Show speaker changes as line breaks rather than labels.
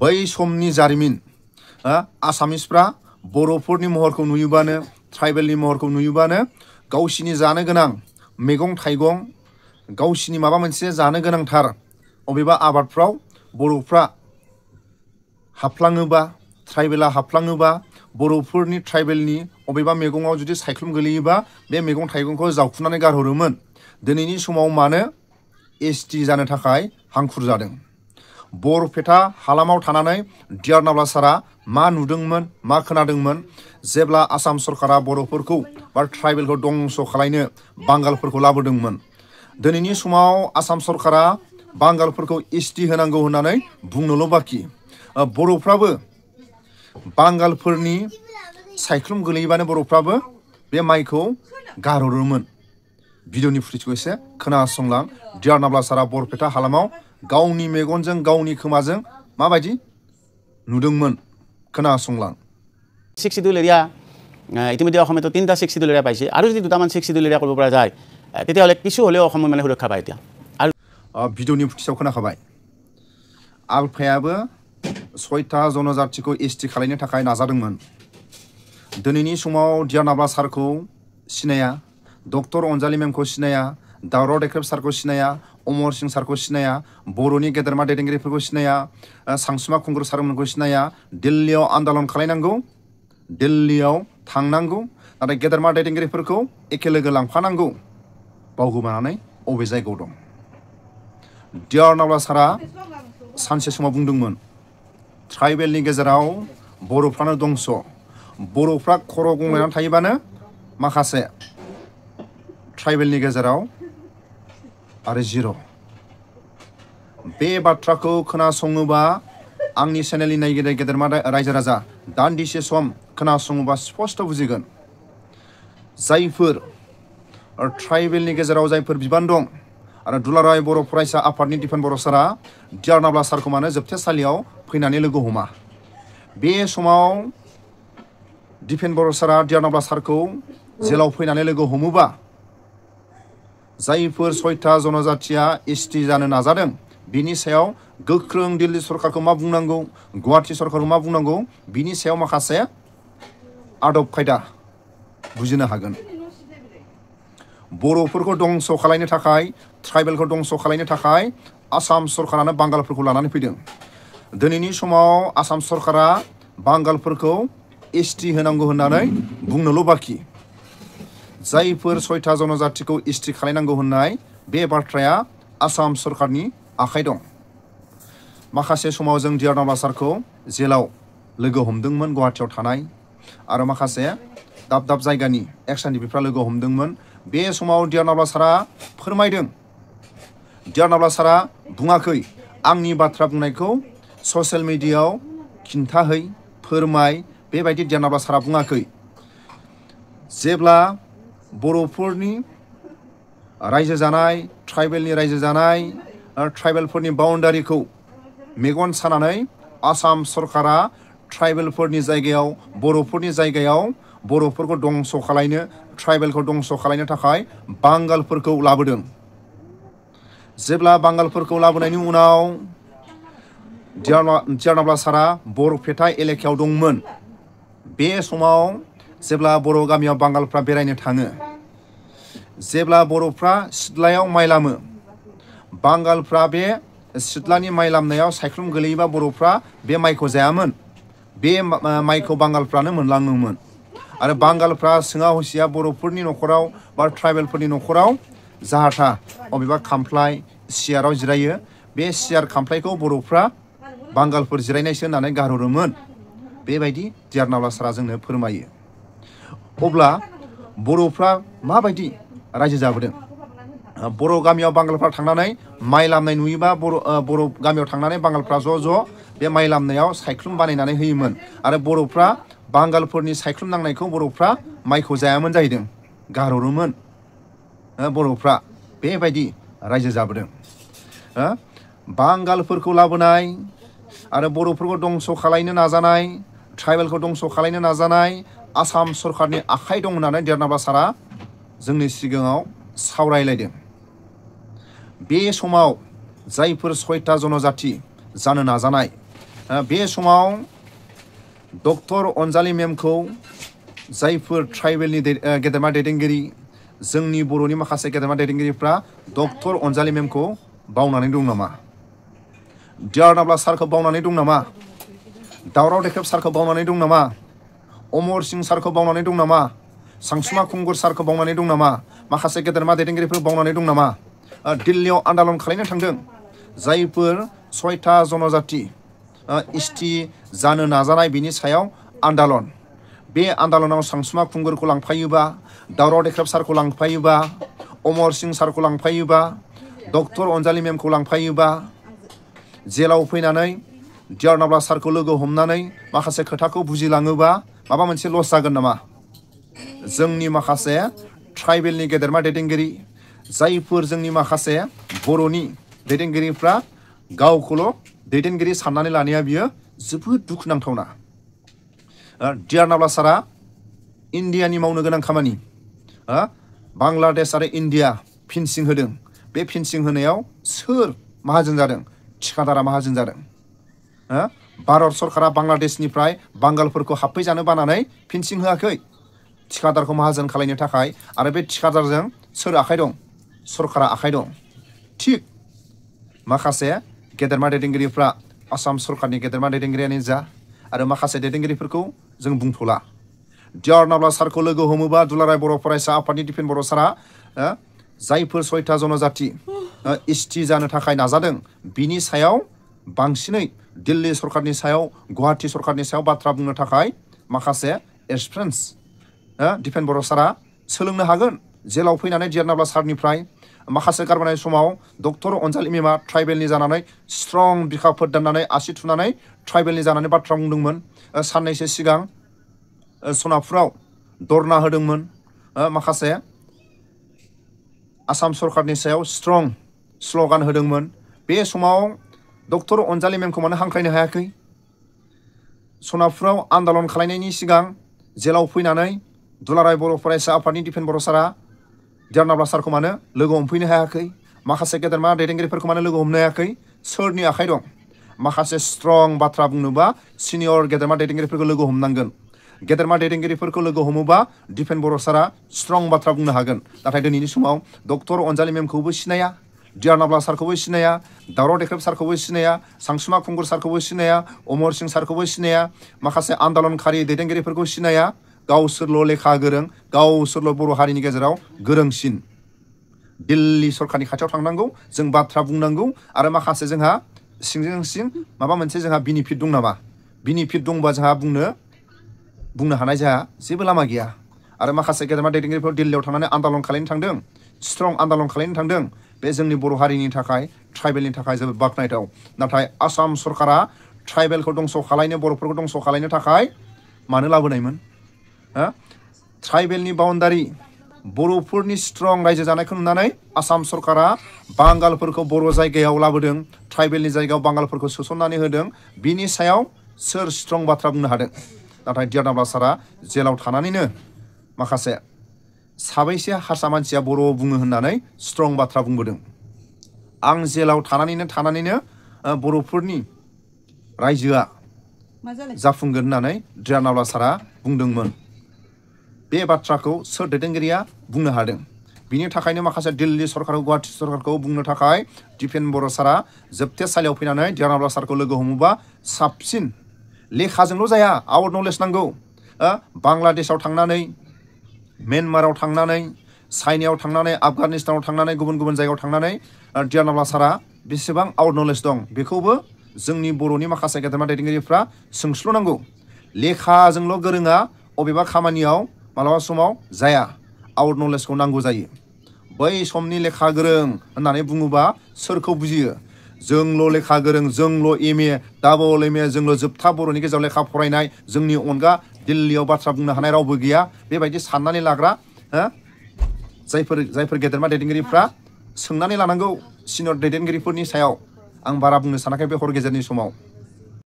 बै समनि जारिमिन आसामिसफ्रा बर'फोरनि महरखौ नुयोबानो ट्राइबेलनि महरखौ नुयोबानो गावसिनि जानो गोनां मैगं थाइगं गावसिनि माबा मोनसे जानो गोनांथार अबेबा आबादफ्राव बर'फ्रा हाबफ्लाङोबा ट्राइबेला हाबफ्लाङोबा बर'फोरनि ट्राइबेलनि अबेबा मैगङाव जुदि सायख्लुम गोलैयोबा बे मैगं थाइगंखौ जावखुनानै गारहरोमोन। दिनैनि समाव मानो एसटि जानो थाखाय हांखुर जादों। बरपेटा हालामाव थानानै डिआर नाब्ला सारा मा नुदोंमोन मा खोनादोंमोन जेब्ला आसाम सरकारा बर'फोरखौ बा ट्राइबेलखौ दंस' खालायनो बांगालफोरखौ लाबोदोंमोन। दिनैनि समाव आसाम सरकारा बांगालफोरखौ एसटि होनांगौ होननानै बुंनोल' बाखि। बर'फ्राबो बांगालफोरनि सायख्लुम गोलैबानो बर'फ्राबो बे माइखौ गारहरोमोन। भिडिअनि फुटेजखौ एसे खोनासंलां। डिआर नाब्ला सारा बरपेटा हालामाव गावनि मेगनजों गावनि खोमाजों माबायदि নুদুংমন खोনাসংলাং।
শিডিউল এৰিয়া ইতিমধ্যে অসমতো 3টা শিডিউল এৰিয়া পাইছে আৰু যদি দুটামান শিডিউল এৰিয়া কৰিব পৰা যায় তেতিয়াহ'লে কিছু হ'লেও অসম মানে সুৰক্ষা পায় এতিয়া। আৰু
ভিডিঅ'नि फुटेजाव खोनाखाबाय आलफायाबो 6টা जनजातिखौ एसटि खालायनो थाखाय नाजादोंमोन। दिनैनि समाव डिआर नाब्ला सारखौ सिनाया, डक्टर अनजालि मेमखौ सिनाया, दावराव देख्रेब सारखौ सिनाया, अमर सिंह सारखौ सिनाया, बर'नि गेदेरमा दैदेनगिरिफोरखौ सिनाया, सांसुमा खुंगुर सारमोनखौ सिनाया। दिल्लीयाव आन्दलन खालायनांगौ, दिल्लीयाव थांनांगौ, नाथाय गेदेरमा दैदेनगिरिफोरखौ एखे लोगो लांफानांगौ बावगोमानानै अबे जायगायाव दं। डिआर नाब्ला सारा सानसे समाव बुंदोंमोन ट्राइबेलनि गेजेराव बर'फ्रानो दंस', बर'फ्रा खर' गंलायनानै थायोबानो माखासे ट्राइबेलनि गेजेराव आरो जिर'। बे बाथ्राखौ खोनासङोबा आंनि चेनेलनि नायगिरि गेदेरमा रायजो राजा दान्दिसे सम खोनासङोबा स्पष्ट बुजिगोन जायफोर ट्राइबेलनि गेजेराव जायफोर बिबान दं आरो दुलाराय बर' फरायसा आफादनि दिपेन बर' सारा डिआर नाब्ला सारखौ मानो जोबथेसालियाव फैनानै लोगो हमा। बे समाव दिपेन बर' सारा डिआर नाब्ला सारखौ जेलाव फैनानै लोगो हमोबा जायफोर 6टा जनजातिया एसटि जानो नाजादों बिनि सायाव गोख्रों दिल्ली सरकारखौ मा बुंनांगौ, गुवाहाटी सरकारखौ मा बुंनांगौ बिनि सायाव माखासे आदब खायदा बुजिनो हागोन। बर'फोरखौ दंस' खालायनो थाखाय ट्राइबेलखौ दंस' खालायनो थाखाय आसाम सरकारानो बांगालफोरखौ लानानै फैदों। दिनैनि समाव आसाम सरकारा बांगालफोरखौ एसटि होनांगौ होननानै बुंनोल' बाखि। जायफोर 6टा जनजातिखौ एसटि खालायनांगौ होननाय बे बाथ्राया आसाम सरकारनि आखाइ दं। माखासे समाव जों डिआर नाब्ला सारखौ जेलाव लोगो हमदोंमोन गुवाहाटीयाव थानाय आरो माखासे दाब दाब जायगानि एक्स-एन-डि-पिफ्रा लोगो हमदोंमोन। बे समाव डिआर नाब्ला सारा फोरमायदों, डिआर नाब्ला सारा बुङाखै आंनि बाथ्रा बुंनायखौ ससियेल मिडियायाव खिन्थाहै फोरमाय, बेबायदि डिआर नाब्ला सारा बुङाखै। जेब्ला बर'फोरनि रायजो जानाय, ट्राइबेलनि रायजो जानाय, ट्राइबेलफोरनि बाउन्डारिखौ मेगन सानानै आसाम सरकारा ट्राइबेलफोरनि जायगायाव बर'फोरनि जायगायाव बर'फोरखौ दंस' खालायनो, ट्राइबेलखौ दंस' खालायनो थाखाय बांगालफोरखौ लाबोदों। जेब्ला बांगालफोरखौ लाबोनायनि उनाव डिआर नाब्ला सारा बरपेटा एलेकायाव दंमोन। बे समाव जेब्ला बर' गामियाव बांगालफ्रा बेरायनो थाङो, जेब्ला बर'फ्रा सिथ्लायाव माइ लामो, बांगालफ्रा बे सिथ्लानि माइ लामनायाव सायख्लुम गोलैयोबा बर'फ्रा बे माइखौ जायामोन, बे माइखौ बांगालफ्रानो मोनलाङोमोन। आरो बांगालफ्रा सोङा हसिया बर'फोरनि न'खराव बा ट्राइबेलफोरनि न'खराव जाहाथा अबेबा खामफ्लाय सियाराव जिरायो, बे सियार खामफ्लायखौ बर'फ्रा बांगालफोर जिरायनायसो होननानै गारहरोमोन। बेबायदि डिआर नाब्ला सारा जोंनो फोरमायो। अब्ला बर'फ्रा माबायदि रायजो जाबोदों? बर' गामियाव बांगालफ्रा थांनानै माइ लामनाय नुयोबा बर' गामियाव थांनानै बांगालफ्रा ज' ज' बे माइ लामनायाव सायख्लुम बानायनानै होयोमोन आरो बर'फ्रा बांगालफोरनि सायख्लुम नांनायखौ बर'फ्रा माइखौ जायामोन जाहैदों, गारहरोमोन। बर'फ्रा बेबायदि रायजो जाबोदों। बांगालफोरखौ लाबोनाय आरो बर'फोरखौ दंस' खालायनो नाजानाय, ट्राइबेलखौ दंस' खालायनो नाजानाय आसाम सरकारनि आखाइ दं होननानै डिआर नाब्ला सारा जोंनि सिगाङाव सावरायलायदों। बे समाव जायफोर 6टा जनजाति जानो नाजानाय बे समाव डक्टर अनजालि मेमखौ जायफोर ट्राइबेलनि गेदेमा दैदेनगिरि जोंनि बर'नि माखासे गेदेमा दैदेनगिरिफ्रा डक्टर अनजालि मेमखौ बावनानै दं नामा? डिआर नाब्ला सारखौ बावनानै दं नामा? दावराव देख्रेब सारखौ बावनानै दं नामा? अमर सिं सारखौ बावनानै दं नामा? सानसुमा खुंगुर सारखौ बावनानै दं नामा? माखासे गेदेरमा दैदेनगिरिफोर बावनानै दं नामा? दिल्लीयाव आन्दालन खालामनो थांदों जायफोर 6था जनजाति एसटि जानो नाजानाय बिनि सायाव आन्दालन। बे आन्दालनाव सानसुमा खुंगुरखौ लांफायोबा, दावराव देख्रेब सारखौ लांफायोबा, अमर सिं सारखौ लांफायोबा, डक्टर अनजालि मेमखौ लांफायोबा, जेलाव फैनानै डिआर नाब्ला सारखौ लोगो हमनानै माखासे खोथाखौ बुजिलाङोबा माबा मोनसे लस जागोन नामा? जोंनि माखासे ट्राइबेलनि गेदेरमा दैदेनगिरि जायफोर जोंनि माखासे बर'नि दैदेनगिरिफ्रा गावखौल' दैदेनगिरि साननानै लानाया बियो जोबोद दुखुनांथावना। डिआर नाब्ला सारा इन्डियानि मावनो गोनां खामानि बांलादेश आरो इन्डिया फिनसिं होदों। बे फिनसिं होनायाव सोर माहाजोन जादों? थिखादारा माहाजोन जादों। भारत सरकारा बांलादेशनिफ्राय बांगालफोरखौ हाबफैजानो बानानै फिनसिं होआखै। थिखादारखौ माहाजोन खालामनो थाखाय आरो बे थिखादारजों सोर आखाइ दं? सरकारा आखाइ दं। थिग माखासे गेदेरमा दैदेनगिरिफ्रा आसाम सरकारनि गेदेरमा दैदेनगिरियानो जा आरो माखासे दैदेनगिरिफोरखौ जों बुंथ'ला। डिआर नाब्ला सारखौ लोगो हमोबा दुलाराय बर' फरायसा आफादनि दिपेन बर' सारा जायफोर 6था जनजाति एसटि जानो थाखाय नाजादों बिनि सायाव बांसिनै दिल्ली सरकारनि सायाव गुवाहाटि सरकारनि सायाव बाथ्रा बुंनो थाखाय माखासे एक्सपिरियेन्स दिपेन बर' सारा सोलोंनो हागोन। जेलाव फैनानै डिआर नाब्ला सारनिफ्राय माखासे गारबोनाय समाव डक्टर अनजालि मेमा ट्राइबेलनि जानानै स्ट्रं बिखाफोर दाननानै आसि थुनानै ट्राइबेलनि जानानै बाथ्रा बुंदोंमोन। साननैसो सिगां सनापुराव धरना होदोंमोन। माखासे आसाम सरकारनि सायाव स्ट्रं स्ल'गान होदोंमोन। बे समाव डक्टर अनजालि मेमखौ मानो हांख्रायनो हायाखै? सनापुराव आन्दालन खालामनायनि सिगां जेलाव फैनानै दुलाराय बर' फरायसा आफादनि दिपेन बर' सारा डिआर नाब्ला सारखौ मानो लोगो हमफैनो हायाखै? माखासे गेदेरमा दैदेनगिरिफोरखौ मानो लोगो हमनो हायाखै? सोरनि आखाइ दं? माखासे स्ट्रं बाथ्रा बुंनोबा सिनियर गेदेरमा दैदेनगिरिफोरखौ लोगो हमनांगोन। गेदेरमा दैदेनगिरिफोरखौ लोगो हमोबा दिपेन बर' सारा स्ट्रं बाथ्रा बुंनो हागोन। नाथाय दिनैनि समाव डक्टर अनजालि मेमखौबो सिनाया, डिआर नाब्ला सारखौबो सिनाया, दावराव देख्रेब सारखौबो सिनाया, सानसुमा खुंगुर सारखौबो सिनाया, अमर सिं सारखौबो सिनाया, माखासे आन्दालनखारि दैदेनगिरिफोरखौ सिनाया। गावसोरल' लेखा गोरों, गावसोरल' बर' हारिनि गेजेराव गोरोंसिन। दिल्ली सरकारनि खाथियाव थांनांगौ, जों बाथ्रा बुंनांगौ आरो माखासे जोंहा सिंजों सिं माबा मोनसे जोंहा बेनिफिट दं नामा? बेनिफिट दंबा जोंहा बुंनो हानाय जोंहा जेबो लामा गैया। आरो माखासे गेदेमा दैदेनगिरिफोर दिल्लीयाव थांनानै आन्दालन खालामनो थांदों, स्ट्रं आन्दालन खालामनो थांदों। बे जोंनि बर' हारिनि थाखाय ट्राइबेलनि थाखाय जोबोद बाख्नायथाव। नाथाय आसाम सरकारा ट्राइबेलखौ दंस' खालामनो, बर'फोरखौ दंस' खालामनो थाखाय मानो लाबोनायमोन? ट्राइबेलनि बाउन्डारि बर'फोरनि स्ट्रं रायजो जानायखौ नुनानै आसाम सरकारा बांगालफोरखौ बर' जायगायाव लाबोदों, ट्राइबेलनि जायगायाव बांगालफोरखौ सोसननानै होदों। बिनि सायाव सोर स्ट्रं बाथ्रा बुंनो हादों? नाथाय डिआर नाब्ला सारा जेलाव थानानैनो माखासे साबैसे हारसा मानसिया बर' बुङो होननानै स्ट्रं बाथ्रा बुंबोदों। आं जेलाव थानानैनो बर'फोरनि रायजोआ जाफुंगोन होननानै डिआर नाब्ला सारा बुंदोंमोन। बे बाथ्राखौ सोर दैदेनगिरिया बुंनो हादों? बिनि थाखायनो माखासे दिल्ली सरकार, गुवाहाटि सरकारखौ बुंनो थाखाय दिपेन बर' सारा जोबथेसालियाव फैनानै डिआर नाब्ला सारखौ लोगो हमोबा साबसिन। लेखाजोंल' जाया, आउट नलेज नांगौ। बांलादेशआव थांनानै, म्यानमाराव थांनानै, चाइनायाव थांनानै, आफगानिस्तानाव थांनानै, गुबुन गुबुन जायगायाव थांनानै डिआर नाब्ला सारा बेसेबां आउट नलेज दं बेखौबो जोंनि बर'नि माखासे गेदेमा दैदेनगिरिफ्रा सोंस्लुनांगौ। लेखाजोंल' गोरोङा अबेबा खामानियाव मालाबा समाव जाया, आउट नलेजखौ नांगौ जायो। बै समनि लेखा गोरों होननानै बुङोबा सोरखौ बुजियो? जोंल' लेखा गोरों, जोंल' एमए, डाबल एमए, जोंल' जोबथा बर'नि गेजेराव लेखा फरायनाय, जोंनि अनगा दिल्लीयाव बाथ्रा बुंनो हानाय रावबो गैया, बेबायदि साननानै लाग्रा जायफोर गेदेरमा दैदेनगिरिफ्रा सोंनानै लानांगौ सिनियर दैदेनगिरिफोरनि सायाव। आं बारा बुंनो सानाखै बे हर गेजेरनि समाव।